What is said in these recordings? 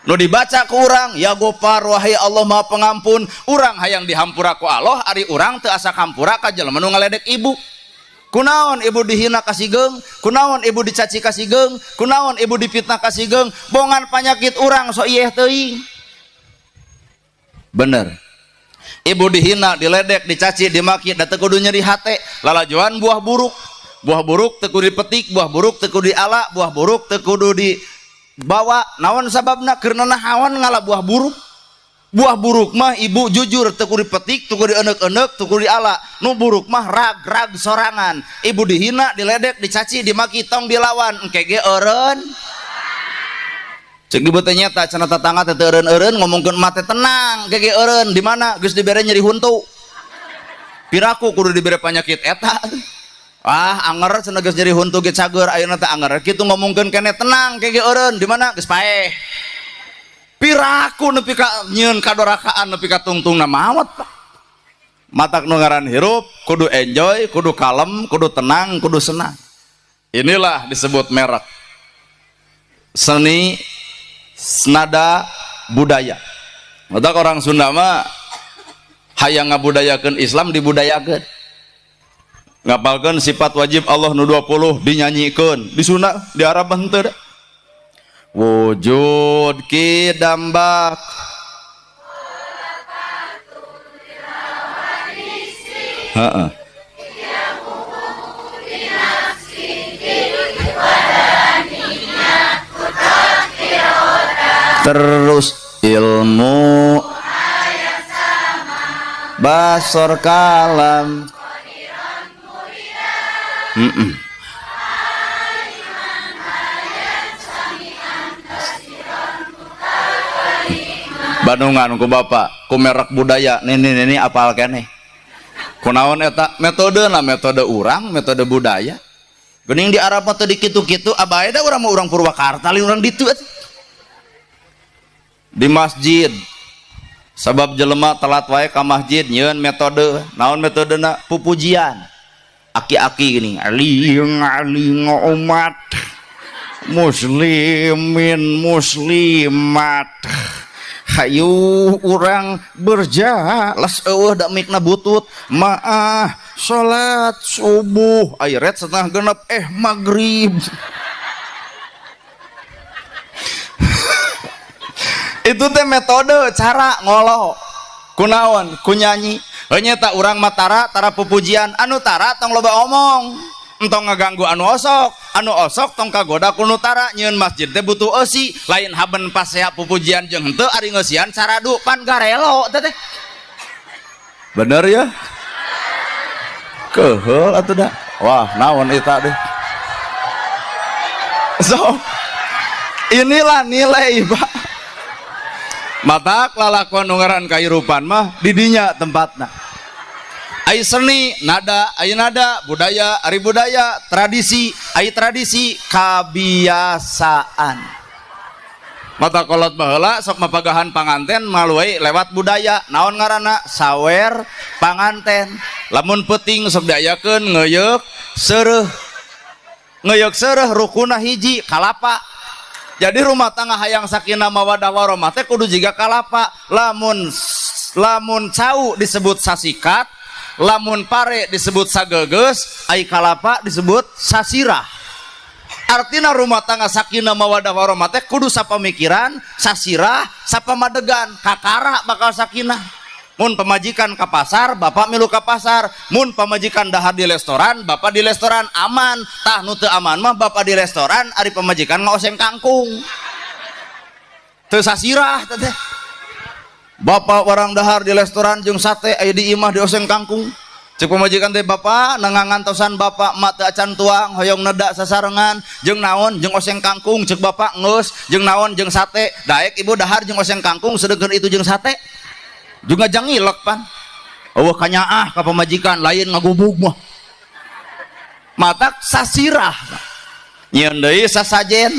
Nu dibaca ku urang ya Gofar wahai Allah Maha Pengampun, urang hayang dihampura ku Allah ari urang teu asa kampura ka jelema nu ngaledek ibu. Kunaon ibu dihina kasigeung, kunaon ibu dicaci kasigeung, kunaon ibu dipitnah kasigeung, bongan panyakit urang so iyeh teuing. Bener. Ibu dihina, diledek, dicaci, dimaki, da teu kudu nyeri hate, lalajoan buah buruk. Buah buruk teu kudu dipetik, buah buruk teu kudu diala, buah buruk teu kudu dibawa. Naon sababna? Keur nanahaon ngala buah buruk? Buah buruk mah ibu jujur teu kudu dipetik, teu kudu dieneuk-eneuk, teu kudu diala. Nu buruk mah rag-rag sorangan. Ibu dihina, diledek, dicaci, dimaki, tong dilawan, engke ge eureun. Cek ibu teh nyata cenah tetangga teh teu eureun-eureun ngomongkeun emak teh tenang, engke ge eureun. Di mana geus dibere nyeri huntu. Piraku kudu dibere panyakit eta. Ah, anger cenah geus nyeri huntu ge cager ayeuna teh anger. Kitu ngomongkeun keneh tenang, engke ge eureun. Di mana geus paeh. Piraku nepi ka nyieun kadorakaan nepi ka tungtungna maot. Matak nu ngaran hirup kudu enjoy, kudu kalem, kudu tenang, kudu senang. Inilah disebut merek. Seni, nada, budaya. Matak orang Sunda mah hayang ngabudayakeun Islam dibudayakeun. Ngapalkeun sifat wajib Allah nu 20 dinyanyikeun. Di Sunda, di Arab mah henteu. Wujud kidambak heeh. Terus ilmu basor kalam. Bandungan ku bapak, ku merek budaya, nini apal keneh. Kunaon eta metode lah, metode urang, metode budaya. Geuning di Arab mah teu dikitu-kitu, abae da urang mah urang Purwakarta, lain urang ditu atuh. Di masjid, sabab jelema telat wae ka masjid nyieun metode, naon metodena? Pupujian. Aki-aki geuning, aling-aling umat muslimin muslimat. Hayu urang berjalas eueuh da mikna butut maah salat subuh ayret setengah genep maghrib. Itu teh metode cara ngolo kunaon ku nyanyi heuh nya urang mah tara pupujian anu tara tong loba omong entong ngaganggu anu osok tong kagoda ku nu tara nyieun masjid teh butuh eusi lain haben pasea pupujian jeung henteu ari ngeusian saradu pan garelo teh teh. Bener ya? Keheul atuh da. Wah, naon eta deh. So, inilah nilai, Pak. Matak lalakon nu ngaran kahirupan mah di dinya tempatna. Ai seni, nada, ai nada, budaya, ari budaya, tradisi, ai tradisi, kabiasaan. Mata kolot baheula sok mapagahan panganten maluai lewat budaya. Naon ngaranna? Sawer panganten. Lamun peuting sok diayakeun ngeuyeuk seureuh. Ngeuyeuk seureuh rukuna hiji kalapa. Jadi rumah tangga hayang sakinah mawadah warahmah teh kudu jiga kalapa. Lamun lamun cau disebut sasikat, lamun pare disebut sageges, ai kalapa disebut sasirah. Artinya rumah tangga sakinah mawadah warahmah teh kudu sapamikiran, sasirah, sapamadegan, kakara bakal sakinah. Mun pemajikan ke pasar, bapak milu ke pasar. Mun pemajikan dahar di restoran, bapak di restoran aman. Tah nu teu aman mah bapak di restoran, ari pemajikan ngaoseng kangkung. Teu sasirah teh. Bapak warang dahar di restoran jeung sate aya di imah dioseng kangkung. Cek pemajikan teh bapak nengangantosan bapak mak teu acan tuang hoyong nedak sasarengan jeung naon jeung oseng kangkung. Cek bapak geus jeung naon jeung sate. Daek ibu dahar jeung oseng kangkung sedengkeun itu jeung sate. Juga jangilek pan. Eueuh kanyaah ka pamajikan lain ngagubug mah. Matak sasirah. Nyieun deui sasajen.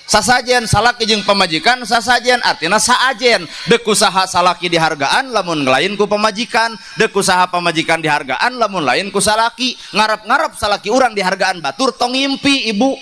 Sasajen salaki jeung pamajikan sasajen artina saajen. Deuk usaha salaki dihargaan lamun lain ku pamajikan, deuk usaha pamajikan dihargaan lamun lain ku salaki. Ngarep-ngarep salaki urang dihargaan batur tong ngimpi ibu.